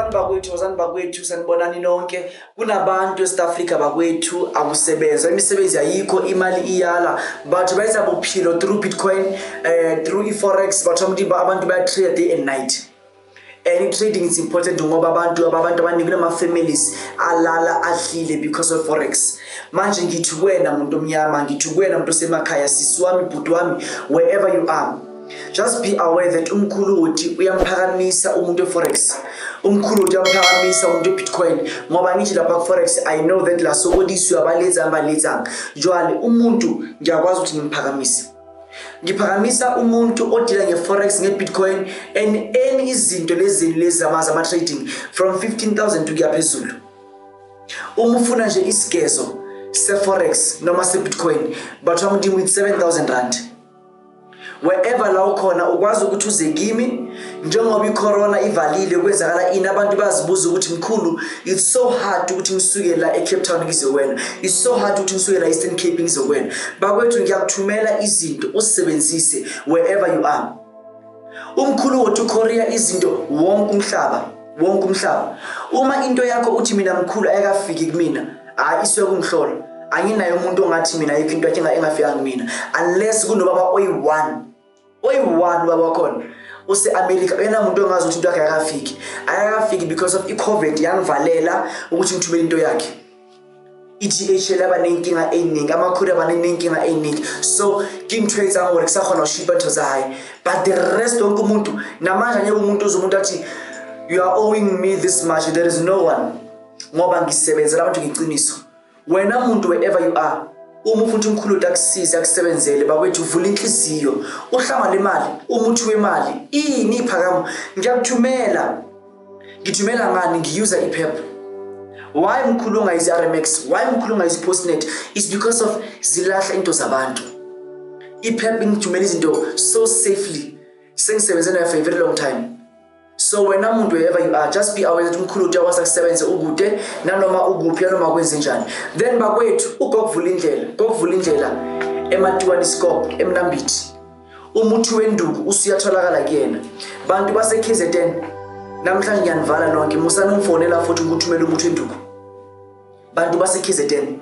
Wozani bakwethu, wozani bakwethu, sanibonani nonke. Kunabantu eSouth Africa bakwethu, akusebenza, imisebenzi ayikho, imali iyala. Batho ba etsa bophelo through Bitcoin, through i-forex. Batho abantu baya-trade day and night. And trading is important ngoba abantu abaningi kunama-families alala adlile because of forex. Manje ngithi kuwena muntu omnyama, ngithi kuwena muntu osemakhaya, sisi wami, bhuti wami, wherever you are, just be aware that umkhulu uthi uyamphakamisa umuntu we-forex, umkhulu uthi uyamphakamisa umuntu we-Bitcoin, ngoba ngithi lapha ku-forex, I know that la sokodisiwe abaletsang baletsang. Jwale umuntu ngiyakwazi ukuthi ngimphakamise, ngiphakamisa umuntu odila nge-forex, nge-Bitcoin and any izinto lezini lezi zama-trading from 15,000 kuya phezulu. Uma ufuna nje isigezo se-forex noma se-Bitcoin, batho ba Modimo, with R7,000, wherever la ukhona ukwazi ukuthi uze kimi. Njengoba i-corona ivalile, kwenzakala ini, abantu bayazibuza ukuthi, "Mkhulu, it's so hard ukuthi ngisuke la eCape Town ngize kuwena, it's so hard ukuthi ngisuke la Eastern Cape ngize kuwena." Bakwethu, ngiyakuthumela izinto usebenzise wherever you are. Umkhulu wethu courier izinto wonke umhlaba, wonke umhlaba. Uma into yakho uthi, "Mina mkhulu, ayikafiki kumina," hayi, isuke kungihlola. Anginayo umuntu ongathi mina ayikho into yakhe engafikanga kumina, unless kunobaba oyi-one, oyi-one ubaba wakhona use-America, uyena muntu ongazi ukuthi into yakhe ayikafiki, ayikafiki because of i-COVID yangivalela ukuthi ngithumele into yakhe. I-DHL aba ney'nkinga ey'ningi, amakhuri aba ney'nkinga ey'ningi, so ke ntho e etsang gore ke sa kgona go shipa ntho tsa hae. But the rest, wonke umuntu namanje, angeke umuntu uze umuntu athi, "You are owing me this much." There is no one, ngoba ngisebenzela abantu ngeqiniso. Wena muntu, wherever you are, uma ufuna ukuthi umkhulu akusize, akusebenzele, bakwethu, vula inhliziyo. Uhlanga lemali, umuthi wemali, ini iphakamo, ngiyakuthumela. Ngithumela ngani? Ngiyuza iPEP. Why mkhulu ungayizi RMX? Why mkhulu ungayizi Postnet? It's because of zilahla into zabantu. IPEP ingithumela izinto so safely, sengisebenze nayo for a very long time. So wena muntu, wherever you are, just be aware that umkhulu uyakwazi akusebenze ukude nanoma ukuphi, nanoma kwenze njani. Then bakwethu, ugokuvula indlela, gokuvula indlela eMatiwani Scope eMnambithi, umuthi wenduku usuyatholakala kuyena. Bantu base-KZN, namhlanje ngiyanivala nonke, musani ungifonela futhi ngikuthumela umuthi wenduku. Bantu base-KZN,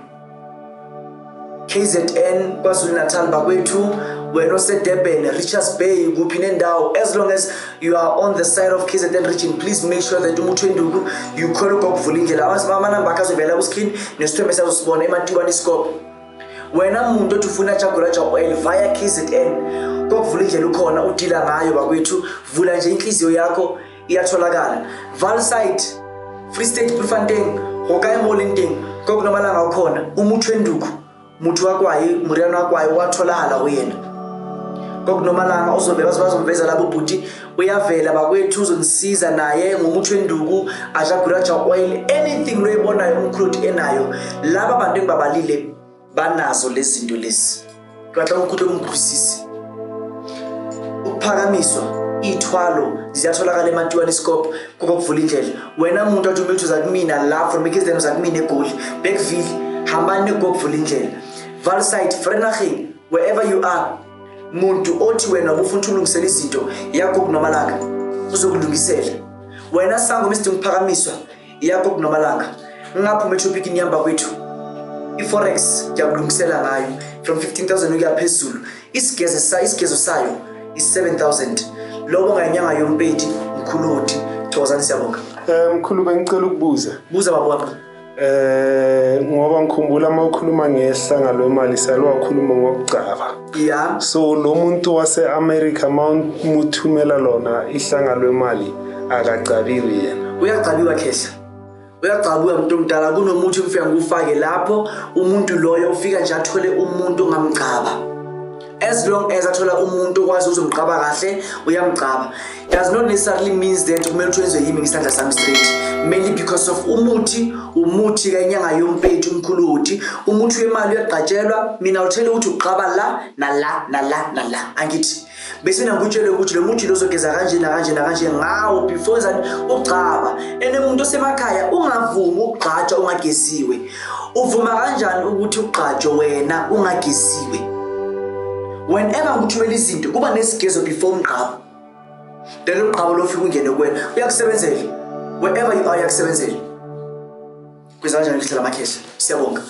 KZN, KwaZulu Natal, bakwethu, wena oseDurban, Richards Bay, kuphi nendawo, as long as you are on the side of KZN region, please make sure that umuthi wenduku you call ugokuvula indlela. Amanamba akhe azovela ku-screen nesithombe sazosibona eMatiwani Scope. Wena muntu othi ufuna Jaguraja oil via KZN, kokuvula indlela ukhona, udila ngayo. Bakwethu, vula nje inhliziyo yakho, iyatholakala. Valside, Free State, Bloemfontein, go kae mo o leng teng, kokunomalanga ukhona umuthi wenduku, muthi wa kwae, moriana wa kwae wa tholakala go yena kokunomalanga. Uzobe bazomveza labo bhuti, uyavela bakwethu, uzonisiza naye ngomuthi wenduku, ajaguraja oil, anything loyibonayo umkhulu enayo. Laba bantu engibabalile banazo lezi zinto lezi. Ke batla nkutlwe, nkutlwisise. Ukuphakamiswa iy'thwalo ziyatholakala eMantiwane Scope kokokuvula indlela. Wena muntu athi umuntu uza kumina la from eKZN, uza kumina eGoli, Bergville, hambani nekokuvula indlela, Valside, Vereeniging, wherever you are. Muntu othi wena ubufuna ukuthi ulungisele izinto yakho kunomalanga, uzokulungisela. Wena sango mesidinga ukuphakamiswa yakho kunomalanga, ngingaphuma ethopikini yamba kwethu. I-forex ngiyakulungisela ngayo from 15,000 ukuya phezulu. Isigezo sayo is-7000. Lobo ngayinyanga yompedi. Mkhuludi, thokozani, siyabonga. Mkhulu, bengicela ukubuza. Buza, baba wami. Ngoba ngikhumbula uma ukhuluma ngehlanga lwemali, salo wakhuluma ngokugcaba. Ya. So lo muntu wase-America, uma umuthumela lona ihlanga lwemali, akagcabiwe yena? Uyagcabiwa khehla, uyagcabiwa muntu omdala. Kunomuthi ufika ngufake lapho, umuntu loyo ufika nje athole umuntu ongamgcaba. As long as athola umuntu okwazi uzomqaba kahle, uyamgcaba. Does not necessarily means that kumele ukuthi wenziwe yimi ngesandla sami straight, mainly because of umuthi, umuthi kanyanga yompethu umkhuluthi, umuthi wemali uyagqatshelwa. Mina uthele ukuthi uqaba la nala nala nala, angithi bese ngikutshele ukuthi lo muthi lo uzogeza kanje nakanje nakanje ngawo before zani ugcaba. And umuntu osemakhaya, ungavumi ukugqatshwa ungageziwe. Uvuma kanjani ukuthi ugqatshwe wena ungageziwe? Whenever ngikuthumela izinto, kuba nesigezo before umgqabo, then umgqabo lo ufika ungene kuwena, uyakusebenzela. Wherever you are, iyakusebenzela. Kwenza kanjani ukuhlela amakhehla? Siyabonga.